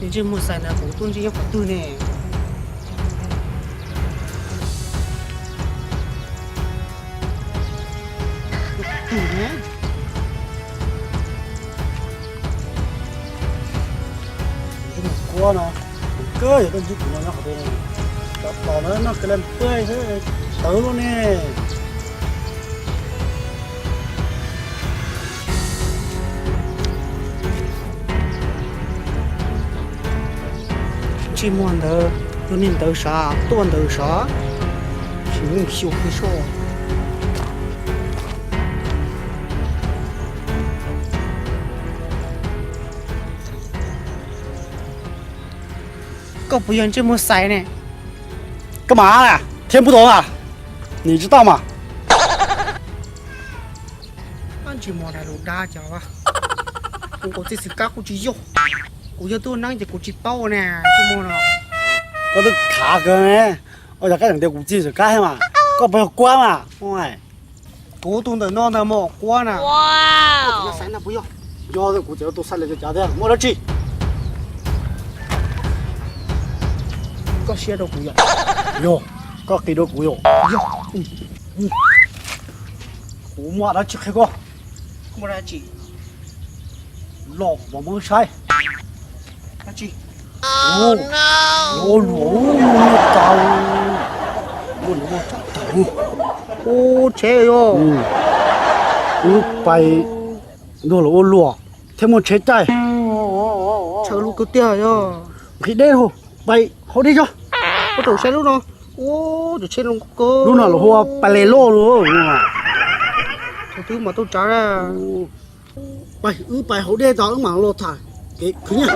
Ntsej muag xais ntawd kuv tuaj ntsib nyob qhov twg ne? Ntsej muag kuab no, kawg yog tuaj ntsib kuv no nyob qhov twg ne? Tom tom no noj kawg li npaj tawv lub ne. Ntsej muag ntawd, tus neeg ntawd sav, tuaj ntawd sav, tsis muaj xyuas pw soj. Koj puas yog ntsej muag xais ne? Koj mas thiab pub tau na, nim tsis tau mas. Ntsej muag dag lus dag cas, nkaus txij xwm kab kuj tsis yog. Kuv yog tuaj neeb ces kuv tsis paub ne, ntsej muag no. Koj twb khav kawg ne, ua cas koj tseem tias kuv txij xwm kab thiab mas, koj puas yog kuab mas? Kuv tus ntawm no ntag mog, kuab na. Xaiv no puas yog? Yog kuv tseem tus xaiv lawm cav tiag, muaj dab tsi? Koj siab rau kuv yom? Yog, koj qhia rau kuv yom? Yog. Kuv muaj dab tsi qhia koj. Muaj dab tsi? Los mas muab saib. Dab tsi? Ua luam, ua tau, ua luam tau. Ua tsheb yog. Wb pais nrog lawv ua luam thiab muaj tsheb caij. Tshaw lub kawg tiag yog. Nqhis deb rau, pais haus dej tso. Ua tau saib lub no. Ua tus tsheb zoo kawg. Lub no lawv hu ua pais les loj lawm. Thaum twg mam tau tsav na. Pais, wb pais haus dej tso wb mam los tham kev khwv nyiaj.